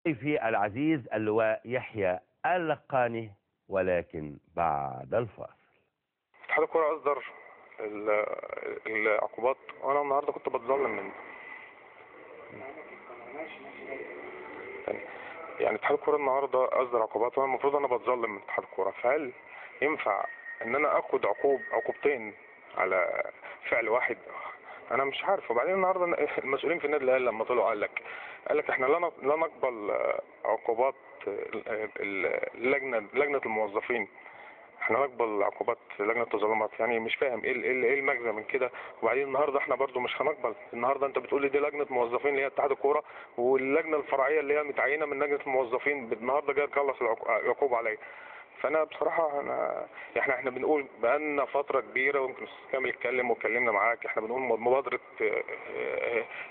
ضيفي العزيز اللواء يحيى اللقاني، ولكن بعد الفاصل. اتحاد الكرة أصدر العقوبات، وأنا النهارده كنت بتظلم من يعني اتحاد الكرة النهارده أصدر عقوبات، وأنا المفروض أنا بتظلم من اتحاد الكرة، فهل ينفع إن أنا آخد عقوبتين على فعل واحد؟ أنا مش عارف. وبعدين النهارده المسؤولين في النادي الأهلي لما طلعوا قال لك إحنا لا نقبل عقوبات لجنة الموظفين، احنا نقبل عقوبات لجنة التظلمات. يعني مش فاهم ايه المغزى من كده. وبعدين النهارده احنا برضو مش هنقبل. النهارده انت بتقول لي دي لجنة موظفين اللي هي اتحاد الكورة، واللجنة الفرعية اللي هي متعينة من لجنة الموظفين النهارده جاية تخلص العقوبة عليا. فانا بصراحة احنا بنقول بقالنا فترة كبيرة، ويمكن الاستاذ كامل اتكلم واتكلمنا معاك، احنا بنقول مبادرة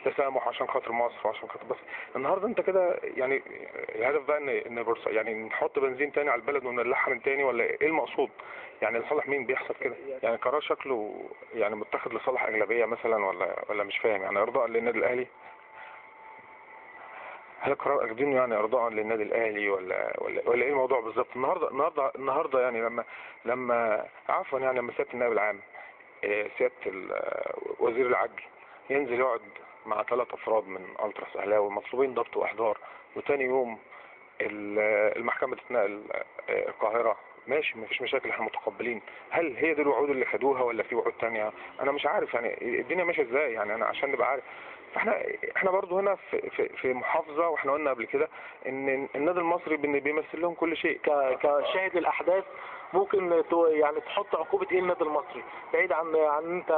تسامح عشان خاطر مصر وعشان خاطر، بس النهارده انت كده يعني الهدف بقى ان يعني نحط بنزين تاني على البلد ونولعها من تاني، ولا ايه المقصود؟ يعني لصالح مين بيحصل كده؟ يعني قرار شكله يعني متاخد لصالح اغلبية مثلا، ولا مش فاهم. يعني ارضاء للنادي الاهلي؟ هل القرار اخدينه يعني ارضاء للنادي الاهلي ولا ولا ولا ايه الموضوع بالظبط؟ النهارده يعني لما عفوا يعني لما سيادة النائب العام، سيادة وزير العدل ينزل يقعد مع 3 افراد من التراس اهلاوي مطلوبين ضبط واحضار، وتاني يوم المحكمة تتنقل القاهرة، ماشي مفيش مشاكل احنا متقبلين. هل هي دي الوعود اللي خدوها ولا في وعود تانية؟ انا مش عارف يعني الدنيا ماشية ازاي، يعني انا عشان نبقى عارف. فاحنا برضو هنا في محافظة، واحنا قلنا قبل كده ان النادي المصري بيمثل لهم كل شيء. كشاهد للاحداث ممكن يعني تحط عقوبه ايه النادي المصري، بعيد عن انت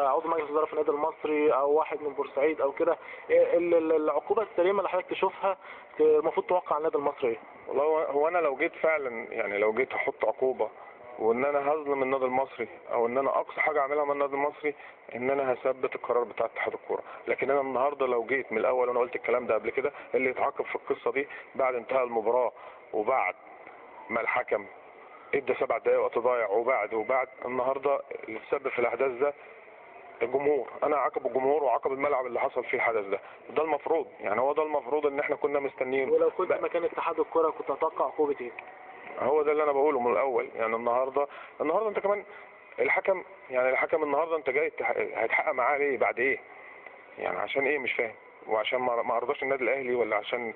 عضو مجلس ادارة في النادي المصري او واحد من بورسعيد او كده، العقوبة السليمة اللي حضرتك تشوفها المفروض توقع على النادي المصري ايه؟ والله هو انا لو جيت فعلا يعني لو جيت احط عقوبه وان انا هظلم النادي المصري، او ان انا اقصى حاجة اعملها من النادي المصري ان انا هثبت القرار بتاع اتحاد الكورة. لكن انا النهارده لو جيت من الاول، وانا قلت الكلام ده قبل كده، اللي يتعاقب في القصة دي بعد انتهاء المباراة وبعد ما الحكم ادى 7 دقائق وقت ضايع وبعد النهارده اللي تسبب في الاحداث ده الجمهور، انا عاقب الجمهور وعاقب الملعب اللي حصل فيه الحدث ده. ده المفروض، يعني هو ده المفروض ان احنا كنا مستنيينه. ولو كنت مكان اتحاد الكورة كنت اتوقع عقوبه ايه؟ هو ده اللي انا بقوله من الاول. يعني النهارده انت كمان الحكم، يعني الحكم النهارده انت جاي هيتحقق معاه ليه بعد ايه؟ يعني عشان ايه؟ مش فاهم. وعشان ما ارضاش النادي الاهلي، ولا عشان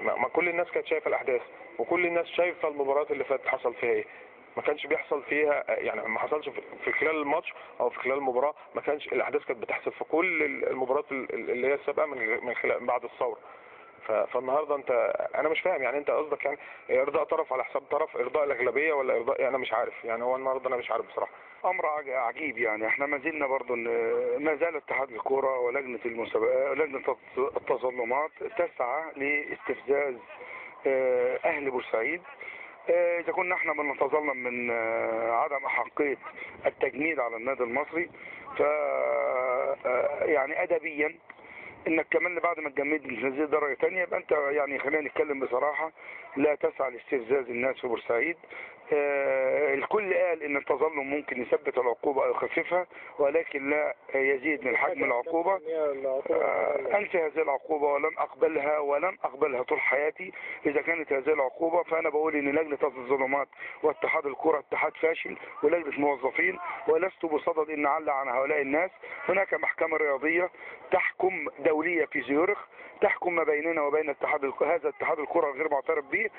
ما كل الناس كانت شايفه الاحداث، وكل الناس شايفه المباريات اللي فاتت حصل فيها ايه؟ ما كانش بيحصل فيها يعني ما حصلش في خلال الماتش او في خلال المباراة، ما كانش الاحداث كانت بتحصل في كل المباريات اللي هي السابقة من خلال بعد الثورة. فالنهارده انت انا مش فاهم، يعني انت قصدك يعني ارضاء طرف على حساب طرف، ارضاء الاغلبية ولا ارضاء؟ يعني انا مش عارف، يعني هو النهارده انا مش عارف بصراحة. امر عجيب. يعني احنا ما زلنا برضه ما زال اتحاد الكورة ولجنه المسابقات ولجنه التظلمات تسعى لاستفزاز اهل بورسعيد. اذا كنا احنا بنتظلم من عدم احقية التجنيد على النادي المصري، ف يعني ادبيا انك كمان بعد ما تجمد تنزل درجه ثانية، يبقى انت يعني خلينا نتكلم بصراحة لا تسعى لاستفزاز الناس في بورسعيد. الكل قال ان التظلم ممكن يثبت العقوبة او يخففها، ولكن لا يزيد من حجم العقوبة. انفي هذه العقوبة ولن اقبلها، ولن اقبلها طول حياتي. اذا كانت هذه العقوبة فانا بقول ان لجنة التظلمات واتحاد الكره اتحاد فاشل ولجنه موظفين، ولست بصدد ان اعلق عن هؤلاء الناس. هناك محكمة رياضية تحكم دولية في زيورخ تحكم ما بيننا وبين هذا اتحاد الكره الغير معترف به.